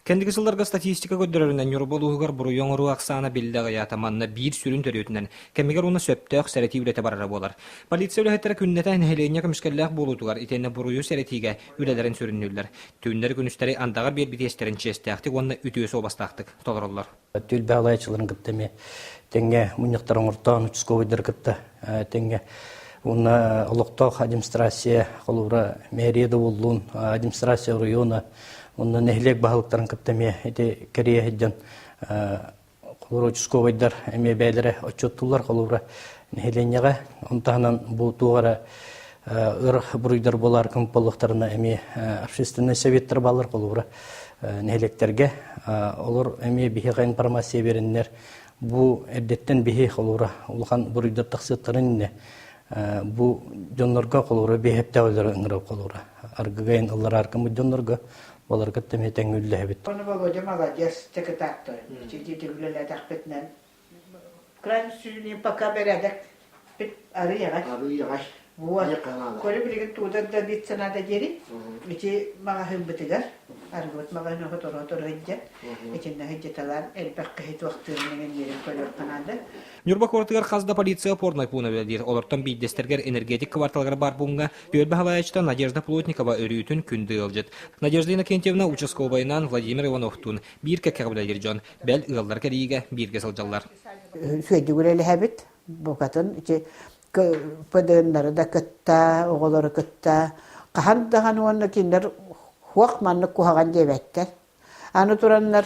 Кэнники сылларга статистика көрдөрөрүнэн Ньурба улууһугар буруйу оҥоруу ахсаана биллэ аҕыйаата. Манна биир сүрүн төрүөтүнэн кэмигэр уонна сөптөөх сэрэтии үлэтэ барара буолар. Полиция үлэһиттэрэ күннэтэ нэһилиэнньэ көмүскэллээх буолуутугар итиэннэ буруйу сэрэтиигэ үлэлэрин сүрүннүүллэр. Түүннэри-күнүстэри андаҕар биэрбит иэстэрин чиэстээхтик уонна үтүө суобастаахтык толороллор. Түөлбэ алаайаччыларын кытта эмиэ тэҥҥэ мунньахтар оҥортоон участковайдары кытта тэҥҥэ уонна олохтоох администрация холобура мэрия да буоллун администрация оройуона уонна нэһилиэк баһылыктарын кытта эмиэ ити кэрийэ сылдьан холобура участковайдар эмиэ бэйэлэрэ отчуоттууллар холобура нэһилиэнньэҕэ он таһынан бу туох эрэ ыр буруйдар буолар буоллахтарына эмиэ общественнай советтар бааллар холобура нэһилиэктэргэ олор эмиэ биһиэхэ информация биэрэннэр бу эрдэттэн биһи холобура улахан буруйдар тахсыахтарын иннинэ бу дьоннорго холобура биэһэптээх үлэлэри ыҥырар холобура аргыгайын ыллараар гыммыт дьоннорго баларга эмиэ тэҥҥэ үллэһэбит. Ону Володя молодец, дьокутааттар. Ити үлэлээтэхпитинэн крайне сүрүнүн пока бэрээдэк арый аҕай. Арый аҕай. Вот. Коля билигин туудан да длиться надо диэри. Ити маҕаһыыммытыгар аргыбыт маҕаһыын оторо-оторо сылдьан итиннэ сылдьыталаан элбэх киһи туохтуурун эҥин көрүөххэ наада. Ньурба куоратыгар хас да полиция опорнай пууна үлэлиир. Олортон биирдэстэригэр энергетик кварталыгар баар пууҥҥа түөлбэ салайааччыта Надежда Плотникова өрүүтүн күндү ыалдьыт. Надежда Иннокентьевна участковайынан Владимир Ивановтуун биир кэккэҕэ үлэлиир дьон, бэл ыаллар кэлиигэ бииргэ сылдьаллар. Үчүгэйдик үлэлэһэбит. Букатын ити ПДНнары да кытта, оҕолору кытта хаһан даҕаны уонна кинилэр хуох маннык куһаҕан диэбэттэр. Аны тураннар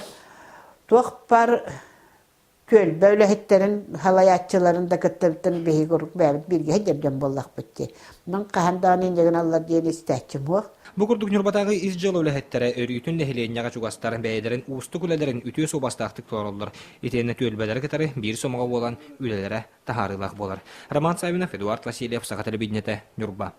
туох баар түөлбэ үлэһиттэрин, салайааччыларын да кыттабыттан биһиги урут бэйэбит бииргэ сылдьар дьон буоллахпыт дии. Мин хаһан даҕаны инньэ гыналлар диэн истээччим суох. Бу курдук Ньурбатааҕы ис дьыала үлэһиттэрэ өрүүтүн нэһилиэнньэҕэ чугастар бэйэлэрин уустук үлэлэрин үтүө суобастаахтык толороллор. Итиэннэ түөлбэлэри кытары биир сомоҕо буолан үлэлэрэ таһаарыылаах буолар. Роман Саввинов, Эдуард Васильев, Саха телевидениетэ, Ньурба.